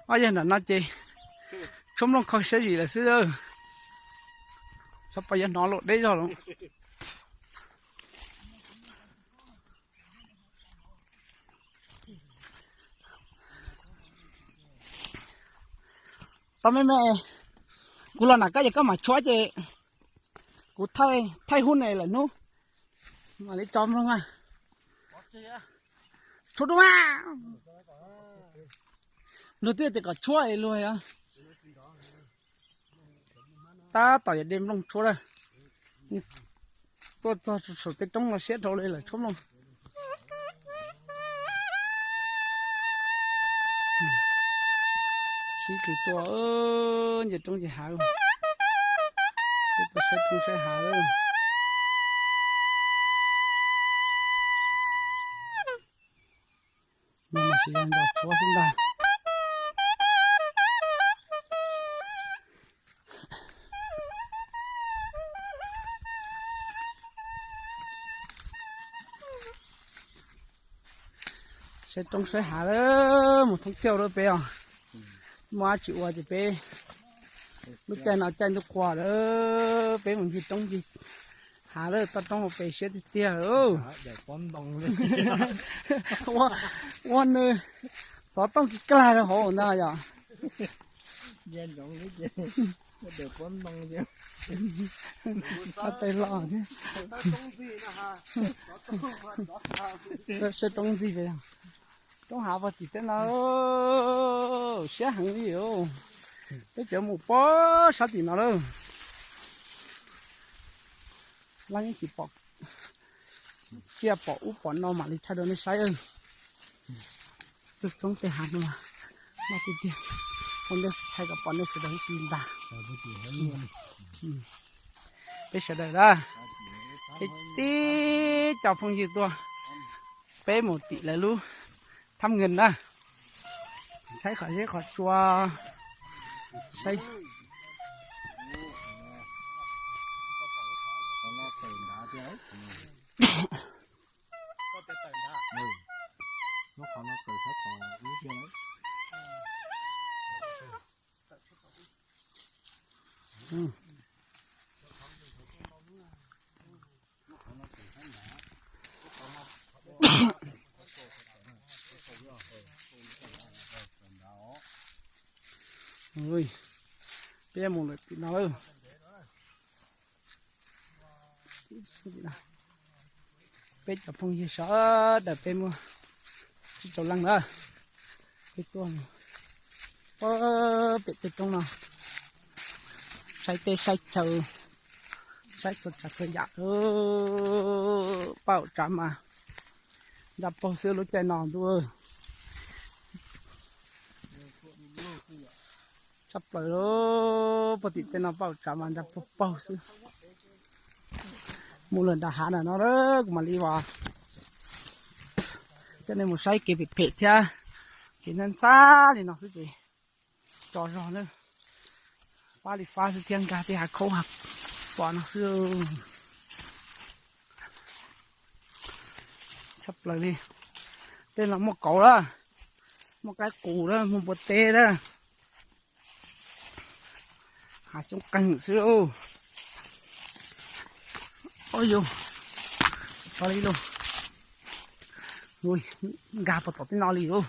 Ob yawg nram no ces tshuab nplooj kho siab zim lawm xwb. Xyov puas yuav hnov luam deb zog los. Tau me me, kuv los nram koj ces koj mam tshuab ces kuv thaij hub ne lawm hnub mam li tso mloog. Tshuab dub mas, luag twb tias kom tshuab es luag yog tab tom yog de nplooj tshuab lawm. Tuaj txog saum tej roob no siab dhau li lawm tshuab nplooj. Sib tsis tua, nce roob nce hav, peb tuaj saib roob saib hav lawm. Nws mas tsis yog nrog tshuab xwb ntag. Saib roob saib hav lawm, mus thoob thiauj lawm peb os. Muaj dab tsi ua ces peb, lub caij no caij ntuj quas lawm, peb mus ncig roob ncig hav lawm, toj roob hauv pes siab tiag tiag. Ua nws xov tooj kiv kag rau hauv ntag yom. Ua tes los thiab. Saib roob ntxiv pem, roob hav puag tim tej no siab heev li os. Peb cov mus pog sab tim no lawm. Laj yeej tsis pom tsiaj pom ub pom no mam li thaij rau nej saib. Tej roob tej hav no no tiag tiag, ua ntej thaij kom pom nej sawv daws ib tsis ntag. Peb sawv daws na, peb tib co phooj ywg tuaj, peb mus tim lawv lub thab nkees na, saib qhov zeb qhov tsua, saib Peb mus lawm tim no lawm. Peb cov phooj ywg sawv daws peb muaj tsib rau leej na, peb tuaj pem tej roob no saib teb saib chaw, saib txhua tsav txhua yam. Paj haum tsav mas nra paug xwb lub caij no ntuj. Tshaj plaws li, puag tim tej no paj haum tsav mas nra paug paug xwb. Mus lawm nram hav na no, kuv mam li ua coj nej mus saib kev phem phem thiab kev ntxhab ntxhab li no xwb ces tso zog na, fab li fab xwb thiab nkag tej hav khaub hav pos no xwb. Tshaj plaws li. Tej no muaj kauv lawm, muaj qaib qus lawm, muaj npua teb lawm. Hav xyoob qeeg xwb. Ua yus, tso li lauj, nkag puag tom tej no li lauj.